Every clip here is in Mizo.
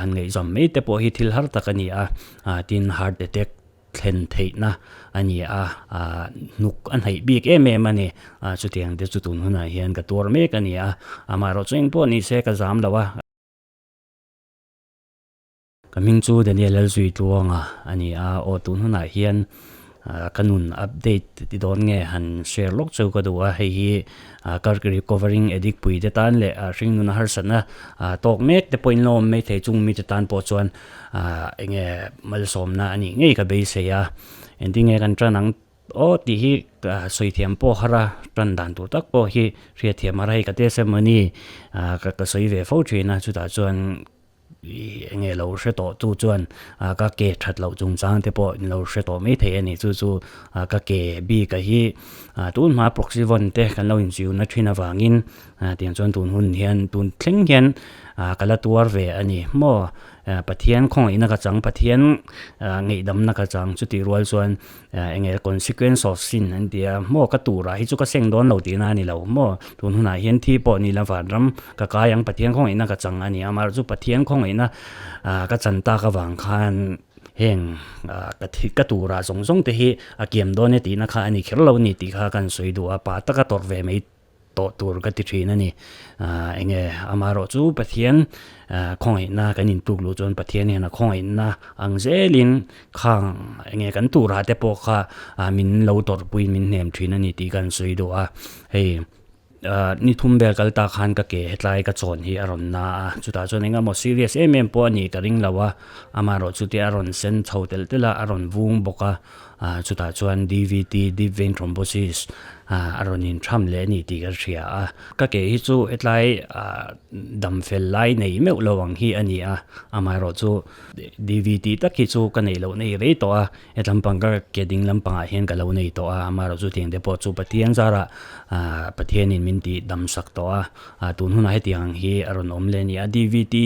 han ngaihzam mai te pawh hi thil har tak a ni a, tin heart attack thlen theihna a ni a, hnuk a hnaih bik em em a ni. Chutiang te chu tun hunah hian ka tuar mek a ni a, amaherawhchu engpawh ni se ka zam lo a. Ka hming chu Daniel Lalzuitluanga a ni a, aw tun hunah hian ka nun update ti dawn nge han share lawk chu ka duh a, hei hi ka recovering addict pui te tan leh hringnuna harsatna tawk mek te pawh in la awm mai thei chung mite tan pawh chuan enge malsawmna a nih ngei ka beisei a, engtin nge kan tan ang aw tih hi sawi thiam pawh har a, tan dan tur tak pawh hi hriatthiam har a, hei ka testimony ka sawi ve fo thin a, chutah chuan. Ih enge lo hre tawh tu chuan ah ka ke that loh chungchang te pawh in lo hre tawh mai thei a ni chu chu ah ka ke bik a hi ah tun hma proxy vawn te kan lo inchiu na thin avangin ah tiang chuan tun hun hian tun thleng hian ah ka la tuar ve a ni maw ah Pathian khawngaihna ka chang Pathian ah ngeihdamna ka chang chutih rual chuan Enge consequence of sin an ti a, maw ka turah hi chu ka seng dawn lo tihna a ni lo maw, tun hunah hian thi pawh ni la vanram ka kai ang Pathian khawngaihna ka chang a ni a, amaherawhchu Pathian khawngaihna ka chan tak avang khan heng ka thi ka turah zawng zawng te hi a kiam dawn e tihna kha a ni kher lo a ni tih kha kan sawi duh a, pa taka tawrh ve mai tawh tur ka ti thin a ni. Aah enge amaherawh chu Pathian khawngaihna kan intuk luh chuan Pathian hian a khawngaihna ang zelin khang enge kan turah te pawh kha min lo tawrhpui min hnem thin a ni tih kan sawi duh a. Hei aah ni thum vel kal ta khan ka ke hetlai ka chawn hi a rawn na a, chutah chuan eng emaw serious em em pawh a nih ka ring lo a, amaherawh chu te a rawn sen chho telh telh a, a rawn vung bawk a. ah chutah chuan D_V_T deep vein thrombosis ah a rawn intham leh a ni tih ka hria a ka ke hi chu hetlai ah dam fel lai nei meuh lo ang hi a ni a amaherawh chu D_V_T tak hi chu ka neih loh nei rei tawh a hetlampang ka ke ding lampangah hian ka lo nei tawh a amaherawh chu tiang te pawh chu Pathian zarah ah Pathianin min tih dam sak tawh a ah tun hunah hetiang ang hi a rawn awm leh a ni a D_V_T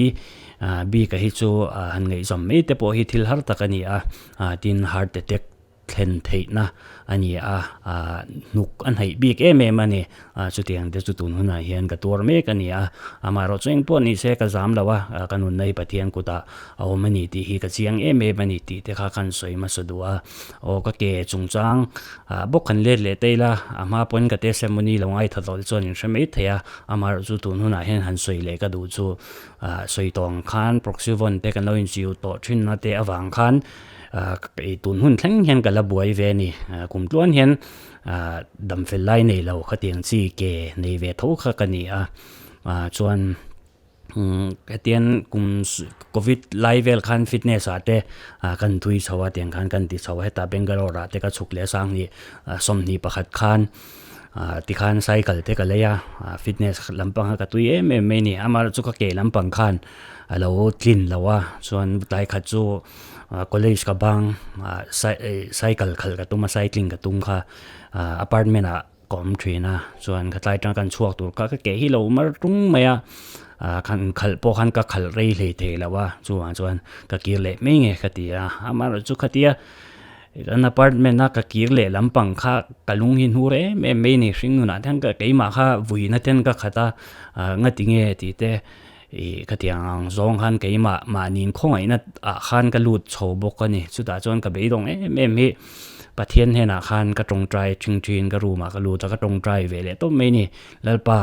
ah bik a hi chu ah han ngaihzawm mai te pawh hi thil har tak a ni a. Ah tin heart attack thlen theihna a ni a, ah hnuk a hnaih bik em em a ni. Ah chutiang te chu tun hunah hian ka tuar mek a ni a, amaherawh chu engpawh ni se ka zam lo a, ka nunna hi Pathian kutah a awm a ni tih hi ka chiang em em a ni tih te kha khan sawi hmasa duh a. Aw ka ke chungchang ah bawk han let leh ta ila, a hma pawn ka testimony lo ngaitha tawh te chuan in hre mai thei a, amaherawh chu tun hunah hian han sawi leh ka duh chu Ah sawi tawh ang khan proxy vawn te kan lo inchiu tawh thin na te avang khan ah tun hun thleng hian ka la buai ve a ni. Ah kum tluan hian ah dam fel lai nei lo khatiang chi ke nei ve tho kha ka ni a. Ah chuan umm hetiang kum covid lai vel khan fitness ah te ah kan thui chho a tiang khan kan ti chho a hetah Bangalore ah te ka chhuk leh sang hi 21 khan ah tikhan cycle te ka lei a ah fitness lampang kha ka tui em em mai a ni amaherawhchu chu ka ke lampang khan a lo tlin lo a chuan tlai khat chu ah college ka bang ah cycle khalh ka tum a cycling ka tum kha ah apartment ah ka awm thin a chuan ka tlai atang kan chhuak tur kha ka ke hi lo mar tung mai a ah khan khalh pawh khan ka khalh rei hlei thei lo a chuvang chuan ka kir leh mai nge ka ti a amaherawhchu khatia An apartment a ka kir leh lampang kha ka lung hi hnur em em mai a ni hring nunah te hian keimah kha vuina ten ka khat a ah ngati nge tih te ih khatiang ang zawng khan keimah mahni khawngaihna ah khan ka lut chho bawk a ni chutah chuan ka beidawng em em hi Pathian hnenah khan ka tawngtai thin thin ka room ah ka lut a ka tawngtai ve leh tawp mai a ni Lalpa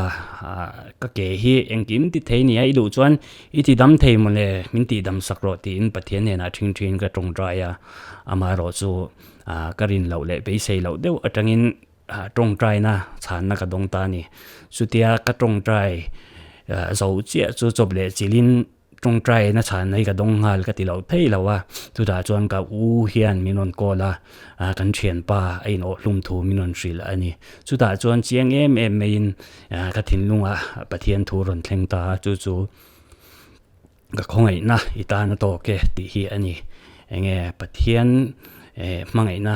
ah ka ke hi engkim ti thei nia i duh chuan I ti dam thei maw le, min tih dam sak rawh tiin Pathian hnenah ṭhing ṭhin ka ṭawngṭai a, amaherawh chu ka rin loh leh beisei loh deuh aṭangin ṭawngṭaina chhanna ka dawng ta a ni. Chutia ka ṭawngṭai zo chiah chu chawp leh chilhin ṭawngṭaina chhanna hi ka dawng nghal ka ti loh thei lo a, chutah chuan ka u hian min rawn call a, kan ṭhianpa a inawhhlum thu min rawn hrilh a ni. Chutah chuan chiang em em maiin Ka thinlunga Pathian thu rawn thleng ta a, chu chu ka khawngaihna i tan a tawk e tih hi a ni. Enge Pathian hmangaihna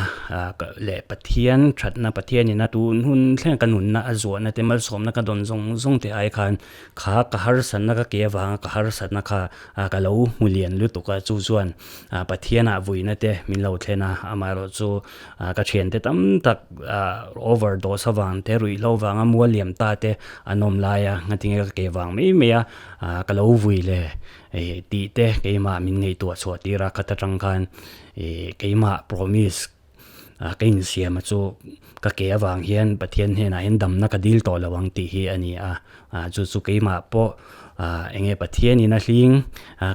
leh Pathian thatna Pathianin a tun hun thleng ka nunna a zuahna te malsawmna ka dawn zawng zawng te ai khan kha ka harsatna ka ke avanga ka harsatna kha ka lo hmu lian lutuk a, chu chuan Pathianah vuina te min lo thlen a, amaherawhchu Ka thiante tam tak overdose avang te ruihhlo vanga mual liam ta te an awm lai a, ngatinge ka ke vang mai mai a, ka lo vui le tih te keimah min ngaihtuah chhuah tir a khat atang khan keimah promise ka insiam a chu ka ke avang hian Pathian hnenah hian damna ka dil tawh lo ang tih hi a ni a chu chu keimah pawh eng nge Pathianin a hling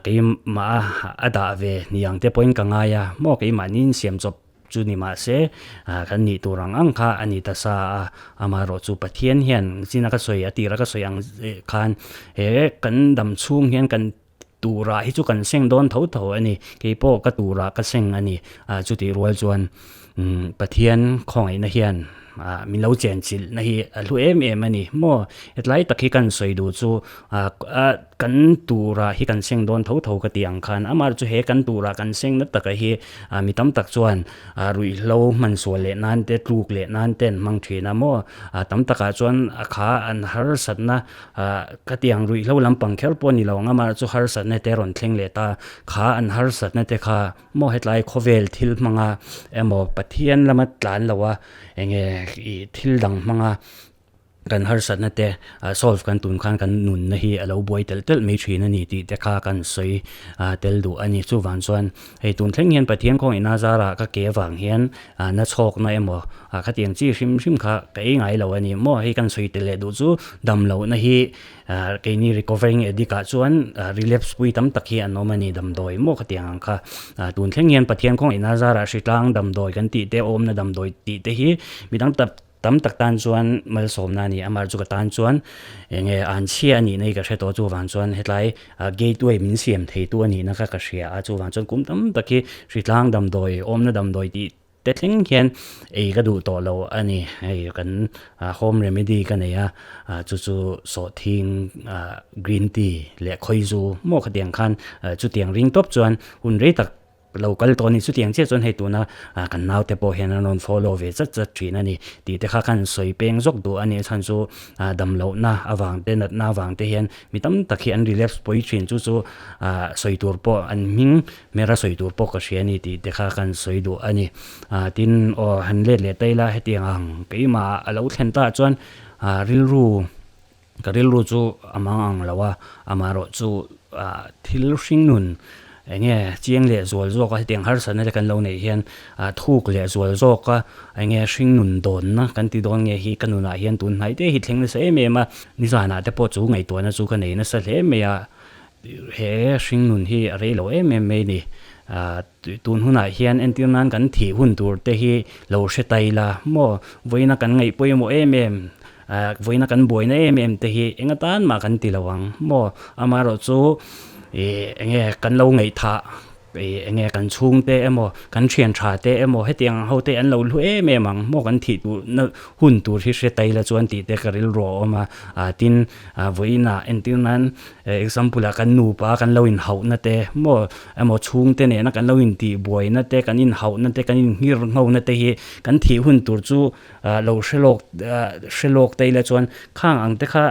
keimah a dah ve ni ang te pawhin ka ngai a maw keimahni insiam chawp Chu ni mahse, kan nih tur ang ang kha a ni ta sa a, amaherawh chu Pathian hian china ka sawi a tira ka sawi ang khan he kan dam chhung hian kan turah hi chu kan seng dawn tho tho a ni, keipawh ka turah ka seng a ni, chutih rual chuan Pathian khawngaihna hian min lo chenchilh na hi a hlu em em a ni maw, hetlai tak hi kan sawi duh chu Kan tura hi kan seng dawn tho tho ka ti ang khan amah chu he kan tura kan seng na taka hi mi tam tak chuan ruihhlo hman sual leh nan te tluk leh nan te an hmang thin a maw tam takah chuan a kha an harsatna ka ti ang ruihhlo lampang kher pawh a ni lo ang amah chu harsatna te rawn thleng leh ta kha an harsatna te kha maw hetlai khawvel thil hmanga emaw Pathian lama tlan lo a enge ih thil dang hmanga. Kan harsatna te solve kan tum khan kan nunna hi a lo buai telh telh mai thin a ni tih te kha kan sawi tel duh a ni. Chuvang chuan hei tun thleng hian Pathian kawngina zarah ka ke avang hian na chhawkna emaw khatiang chi hrim hrim kha ka ei ngai lo a ni maw. Hei kan sawi tel leh duh chu dam lohna hi keini recovering addict ah chuan relapse pui tam tak hi an awm a ni damdawi maw khatiang ang kha. Tun thleng hian Pathian kawngina zarah hritlang damdawi kan tih te awmna damdawi tih te hi midang tak Tam tak tan chuan malsawmna a ni a, amah chu ka tan chuan eng nge an chhia a nihna hi ka hre tawh chuvang chuan hetlai gateway min siam theitu a nihna kha ka hria a, chuvang chuan kum tam tak hi hritlang damdawi awmna damdawi tih te thleng hian ei ka duh tawh lo a ni. Hei kan home remedy ka nei a, chu chu sawhthing green tea leh khawizu maw khatiang khan chutiang ring tawp chuan hun rei tak Lo kal tawh a ni. Chutiang chiah chuan hei tuna kan naute pawh hian an rawn follow ve chat chat thin a ni tih te kha khan sawi peng zawk duh a ni. A chhan chu damlohna avang te natna avang te hian mi tam tak hi an relapse pawi thin. Chu chu sawi tur pawh an hming hmera sawi tur pawh ka hria a ni tih te kha khan sawi duh a ni. Tin aw han let leh ta ila hetiang ang keimah a lo thlen ta chuan rilru Ka rilru chu a mang ang lo a, amaherawh chu thil hringnun eng nge chiang leh zual zawk a hetiang harsatna te kan lo neih hian thuk leh zual zawk a eng nge hringnun dawnna kan ti dawn nge hi ka nunah hian tun hnai te hi thleng nasa em em a, nizanah te pawh chu ngaihtuahna chu ka nei nasa hle mai a, he hringnun hi a rei lo em em mai a ni. Tun hunah hian entir nan kan thih hun tur te hi lo hre ta ila maw vawiina kan ngaih pawimawh em em vawiina kan buaina em em te hi eng atan mah kan ti lo ang maw amaherawh chu ih eng nge kan lo ngaihthah ih eng nge kan chhungte emaw kan thian tha te emaw hetiang ho te an lo hlu em em ang maw kan thih tur na hun tur hi hre ta ila chuan tih te ka rilru a awm a tin vawiina entir nan Example ah kan nupa kan lo inhauhna te maw emaw chhungte nena kan lo intihbuaina te kan inhauhna te kan inhngir nghona te hi kan thih hun tur chu lo hre lawk hre lawk te ila chuan khang ang te kha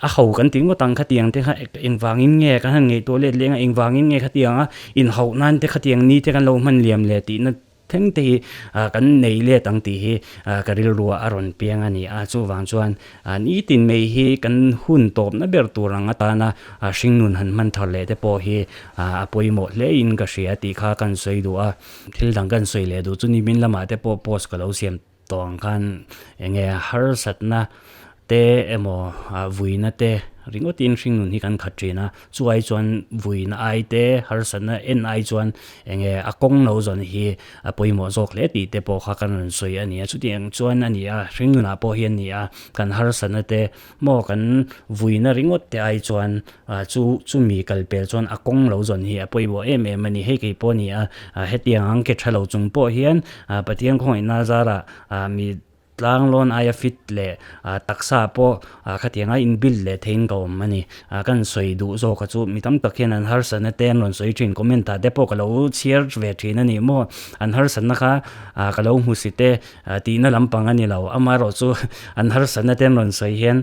a ho kan tih ngawt ang khatiang te kha engvangin nge kan han ngaihtuah let leng a engvangin nge khatianga inhauh nan te khatiang ni te kan lo hman liam leh tihna Thleng te hi kan nei let ang tih hi ka rilru ah a rawn piang a ni a, chuvang chuan nitin mai hi kan hun tawpna ber tur ang atana hringnun han hman thar leh te pawh hi a pawimawh hle in ka hria tih kha kan sawi duh a, thil dang kan sawi leh duh chu nimin lamah te pawh post ka lo siam tawh ang khan enge harsatna te emaw vuina te ringawtin hringnun hi kan khat thin a, chuai chuan vuina ai te harsatna en ai chuan enge a kawng lo zawn hi a pawimawh zawk hle tih te pawh kha kan rawn sawi a ni a, chutiang chuan a ni a hringnunah pawh hian a ni a kan harsatna te maw kan vuina ringawt te ai chuan chu chumi kal pel chuan a kawng lo zawn hi a pawimawh em em a ni, hei kei pawh a ni a hetiang ang ke tha lo chung pawh hian Pathian khawngaihna zarah mi Tlang lawn aia fit leh taksa pawh khatianga in build leh theiin ka awm a ni. Kan sawi duh zawk a chu mi tam tak hian an harsatna te an rawn sawi thin comment ah te pawh ka lo chhiar ve thin a ni maw. An harsatna kha ka lo hmu si te tihna lampang a ni lo. Amaherawh chu an harsatna te an rawn sawi hian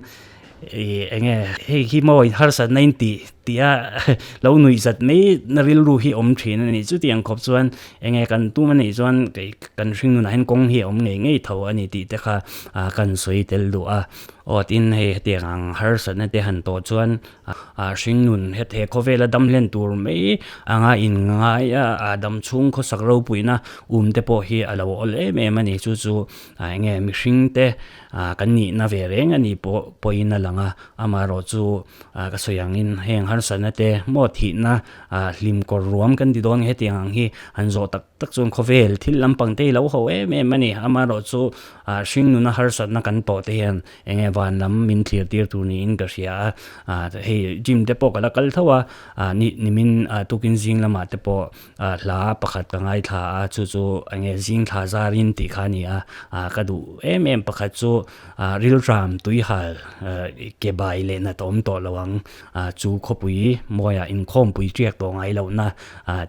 ih eng nge hei hi maw harsatna in tih. Tia lo nuih zat mai na rilru hi awm thin a ni. Chutiang khawp chuan enge kan tum a nih chuan kei kan hring nunah hian kawng hi a awm ngei ngei tho a ni tih te kha kan sawi tel duh a. Aw tin hei hetiang ang harsatna te han tawh chuan hring nun he khawvela dam hlen tur mai anga inngai a dam chhung khawsak ropuina um te pawh hi a lo awl em em a ni. Chu chu enge mihring te kan nihna ve reng a nih pawh pawhin a lang a. Amaherawh chu ka sawi angin heng harsatna te maw thihna hlim kawr ruam kan ti dawn nge hetiang ang hi han zawh tak tak chuan khawvel thil lampang te hi lo ho em em a ni. Amaherawh chu hring nuna harsatna kan tawh te hian eng nge van lam min thlir tir tur niin ka hria a, hei gym te pawh ka la kal tho a, nimin tukin zing lamah te pawh hla pakhat ka ngaithla a, chu chu eng nge zing thla zarin tih kha a ni a, ka duh em em pakhat chu Rilram tuihal ke bai leh nat awm tawh lo ang, chu khawpui mawiah inkhawmpui tiak tawh ngai lohna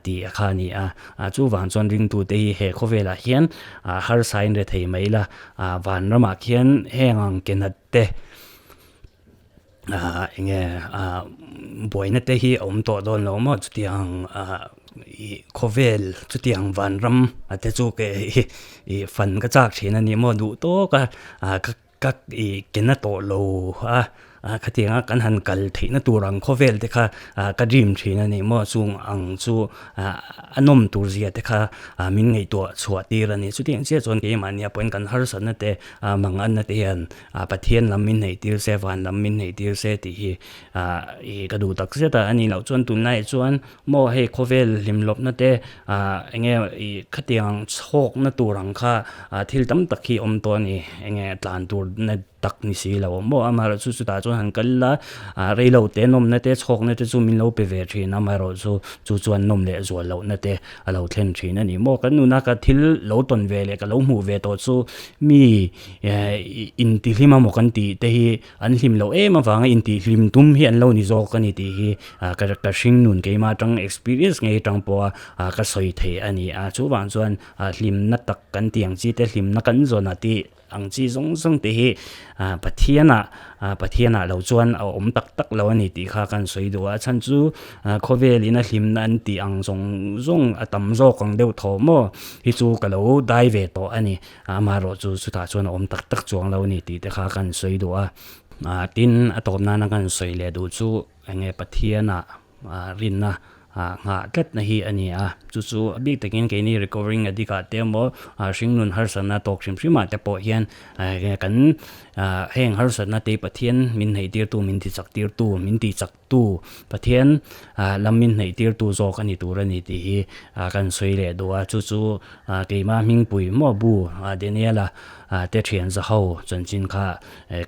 tih a kha a ni a. Chuvang chuan ringtute hi he khawvelah hian harsain re thei mai la, vanramah khian heng ang ke nat te, eng nge buaina te hi a awm tawh dawn lo maw chutiang ih khawvel chutiang vanram a te chu ke ih fan ka chak thin a ni maw duh tawk a ka ka ih ke na tawh lo a khatiang a kan han kal theih na tur ang khawvel te kha ka dream thin a ni maw chung ang chu a nawm tur zia te kha min ngaihtuah chhuah tir a ni chutiang chiah chuan keimahni ah pawhin kan harsatna te manganna te hian Ah Pathian lam min hneih tir se, van lam min hneih tir se tih hi ah ih ka duh tak zet a, a nih loh chuan tunlaiah chuan maw hei khawvel hlimlawpna te ah eng nge ih khatiang chhawkna tur ang kha ah thil tam tak hi awm tawh a ni, eng nge tlan tur na tak ni si lo maw amaherawhchu chutah chuan han kal ila ah reilo te nawmna te chhawkna te chu min lo pe ve thin a amaherawhchu chu chuan nawm leh zual lohna te a lo thlen thin a ni maw kan nuna ka thil lo tawn ve leh ka lo hmuh ve tawh chu mi intihlim amaw kan tih te hi an hlim loh em avanga intihhlim tum hi an lo ni zawk a ni tih hi ka ka hring nun keimah atang experience ngei atang pawha ka sawi thei a ni a chuvang chuan hlimna tak kan tih ang chi te hlimna kan zawn ah tih ang chi zawng zawng te hi Pathianah Pathianah lo chuan a awm tak tak lo a ni tih kha kan sawi duh a a chhan chu khawvelin a hlimna an tih ang zawng zawng a tam zawk ang deuh thaw maw hi chu ka lo dai ve tawh a ni. Amaherawh chu chutah chuan a awm tak tak chuang lo a ni tih te kha kan sawi duh a. Tin, a tawp nana kan sawi leh duh chu eng nge Pathianah rinna nghah tlatna hi a ni a. Chu chu a bik takin keini recovering addict ah te emaw hringnun harsatna tawk hrim hrim ah te pawh hian kan heng harsatna te Pathian min hneih tirtu, min ti chak tirtu, min tih chak tu Pathian lam min hnaih tir tu zawk a ni tur a ni tih hi kan sawi leh duh a, chu chu keimah hmingpui maw bu Daniela te thian zaho chanchin kha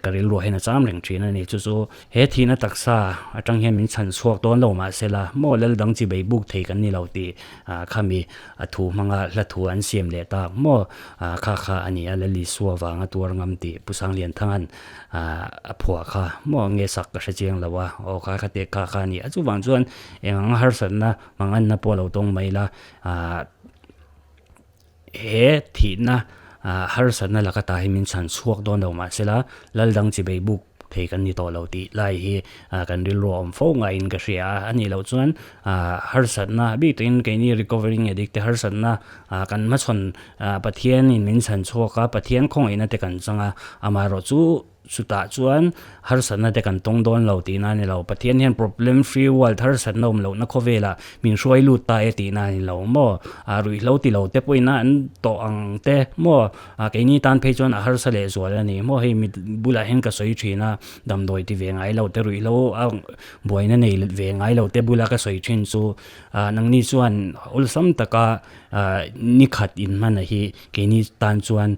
ka rilruah hian a cham reng thin a ni. Chu chu he thihna taksa atang hian min chhan chhuak dawn lo mahsela maw lal dang chi bei buk thei kan ni lo tih khami a thu hmanga hla thu an siam leh tak maw kha kha a ni a, Lal Isua vanga tuar ngam tih Pu Sanglianthanga'n a phuah kha maw nge sak ka hre chiang lo a, aw kha kha te kha kha a ni a, chuvang chuan eng anga harsatna manganna pawh lo tawng mai la he thihna harsatna laka ta hi min chhan chhuak dawn lo mahsela lal dang chi bei buk thei kan ni tawh lo tih lai hi kan rilru a awm fo ngaiin ka hria a, a nih loh chuan harsatna bik takin keini recovering addict te harsatna kan hmachhawn Pathianin min chhan chhuak a, Pathian khawngaihna te kan chang a, amaherawh chu chutah chuan harsatna te kan tawng dawn lo tihna a ni lo. Pathian hian problem free world harsatna awm lohna khawvelah min hruai lut ta e tihna a ni lo maw? Ruihhlo ti lo te pawhin a an tawh ang te maw? Keini tan phei chuan a harsa leh zual a ni maw? Hei mi bulah hian ka sawi thin a, damdawi ti ve ngai lo te ruihhlo a buaina nei ve ngai lo te bula ka sawi thin chu nangni chuan awlsam taka Ni khat inhman a hi keini tan chuan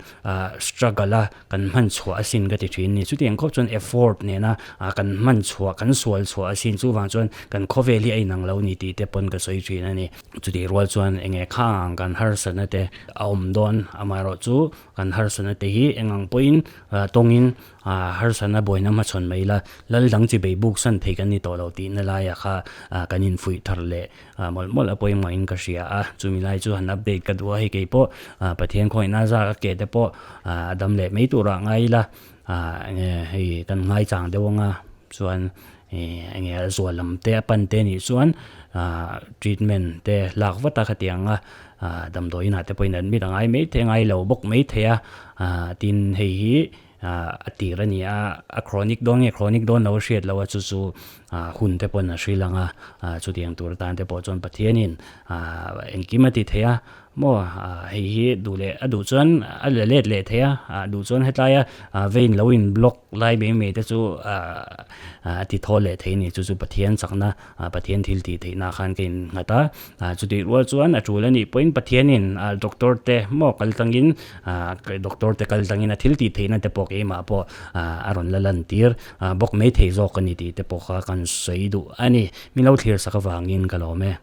struggle a kan hman chhuah asin ka ti thin ni. Chutiang khawp chuan effort nena kan hman chhuah, kan sual chhuah asin chuvang chuan kan khawvel hi a inang lo ni tih te pawn ka sawi thin a ni. Chutih rual chuan eng nge khang ang kan harsatna te a awm dawn amaherawh chu kan harsatna te hi eng ang pawhin tawngin Harsatna buaina hmachhawn mai la, lal dang chi bei buk san thei kan ni tawh lo tihna laiah kha kan infuih thar leh mawlh mawlh a pawimawhin ka hria a, chumi lai chu han update ka duh a, hei kei pawh Pathian khawihna zar a ke te pawh a dam leh mai turah ngai ila, enge hei kan ngaichang deuh anga chuan. Enge a zual lam te a pan te nih chuan treatment te lak vat a khatiang a damdawi inah te pawhin admit a ngai mai thei a ngai lo bawk mai thei a tin hei hi a tir a ni a a chronic dawn nge chronic dawn lo a hriat loh a chu chu hun te pawn a hril ang a chutiang tur atan te pawh chuan Pathianin engkim a ti thei a. Maw hei hi duh leh a duh chuan a la let leh thei a, a duh chuan hetlai a vein lo in block lai mai mai te chu a ti thaw leh thei a ni. Chu chu Pathian chakna, Pathian thil tih theihna khan ka innghat a, chutih rual chuan a tul a nih pawhin Pathianin doctor te maw kal tlangin doctor te kal tlangin a thil tih theihna te pawh keimah pawh a rawn la lan tir bawk mai thei zawk a ni tih te pawh kha kan sawi duh a ni. Min lo thlir sak avangin ka lawm e.